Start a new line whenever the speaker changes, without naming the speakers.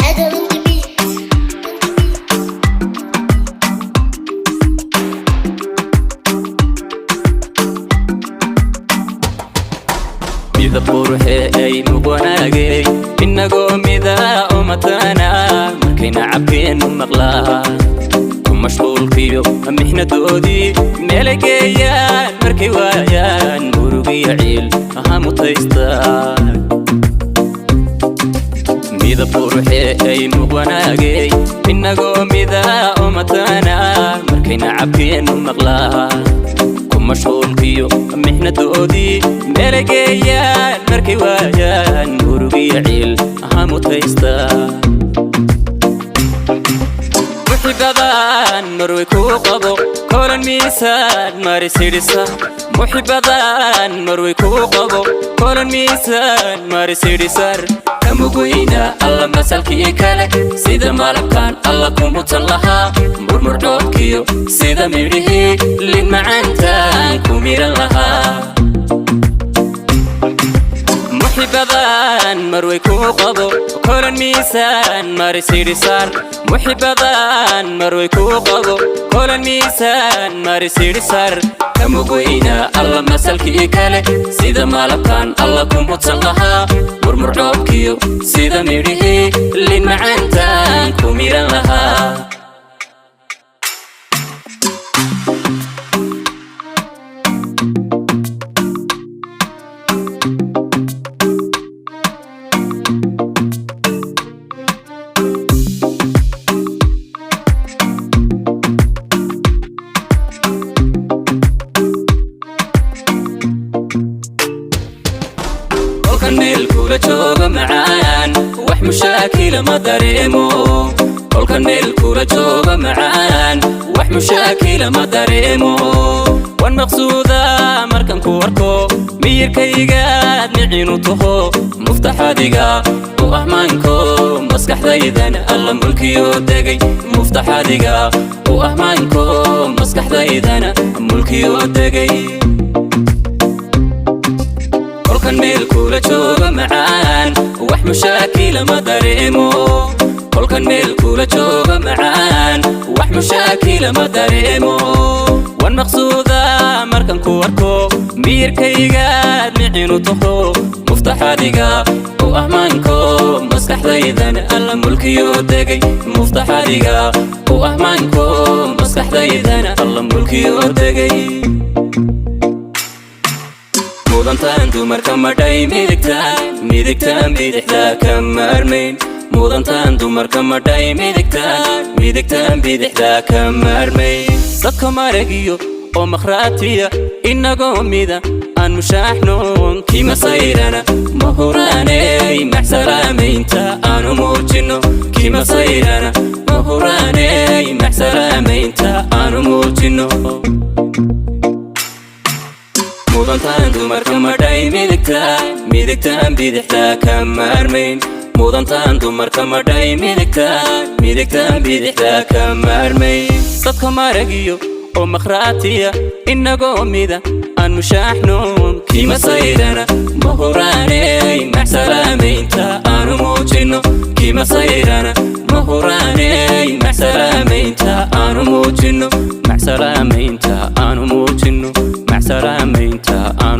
Adam on the beat.
Midab quruxee ay muqwanaagay, inagoo mida umatana, markayna cabkeennu maqlaa ku mashquulkiyo mixnadoodii meelay geeyaan markay waayaan, murugiyo ciil aha mutaystaan. Midab quruxee ay muqwanaagay, inagoo mida umatana, markayna cabkeennu maqlaa ku mashquulkiyo mixnadoodii meelay geeyaan markay waayaan, murugiyo ciil aha mutaystaan. Muxibadan marway kuu qabo kolan miisaan marisidhisa, muxibadan marway kuu qabo kolan miisaan marisidhisar, kamugweyna alla masalkii kale, sida malabkan alla kumutan lahaa, murmurdhoobkiyo sida midhihii lin macaantaan ku miran lahaa. Muxibadan marway kuu qabo kolan miisaan marisidhisar, muxibadan marway kuu qabo kolan miisaan marisidhisar, kamugweyna alla masalkii kale, sida malabkan alla kumutan lahaa, murmurdhoobkiyo sida midhihii lin macaantaan ku miran lahaa. Kolkan meel kula jooga macaan, wax mushaakila ma dareemo. Kolkan meel kula jooga macaan, wax mushaakila ma dareemo. Wan maqsuuda markan ku arko, miyirkaygaad micinu taho, muftaxadiga u ahmaanko, maskaxdaydan alla mulkiyo degay. Muftaxadiga u ahmaanko, maskaxdaydana mulkiyo degay. Kolkan meel kula jooga macaan, wax mushaakila ma dareemo. Kolkan meel kula jooga macaan, wax mushaakila ma dareemo. Wan maqsuuda markan ku arko, miyirkaygaad micinu taho, muftaxadiga u ahmaanko, maskaxdaydan alla mulkiyo degay. Muftaxadiga u ahmaanko, maskaxdaydana alla mulkiyo degay. Mudantaan dumarka madhay midigtaan, midigtaan bidixdaa ka maarmayn. Mudantaan dumarka madhay midigtaan, midigtaan bidixdaa ka maarmayn. Dadka maragiyo oo makhraatiya, inagoo mida aan mushaaxnoon, kimasayrana ma huraaney, maxsalaamaynta aanu muujino. Kimasayrana ma huraaney, maxsalaamaynta aanu muujino. Mudantaan dumarka madhay midigtaan, midigtaan bidixdaa ka maarmayn. Mudantaan dumarka madhay midigtaan, midigtaan bidixdaa ka maarmayn. Dadka maragiyo oo makhraatiya, inagoo mida aan mushaaxnoon, kimasayrana ma huraaney, maxsalaamaynta aanu muujino. Kimasayrana ma huraaney, maxsalaamaynta aanu muujino. Maxsalaamaynta aanu muujino. Maxsalaamaynta aanu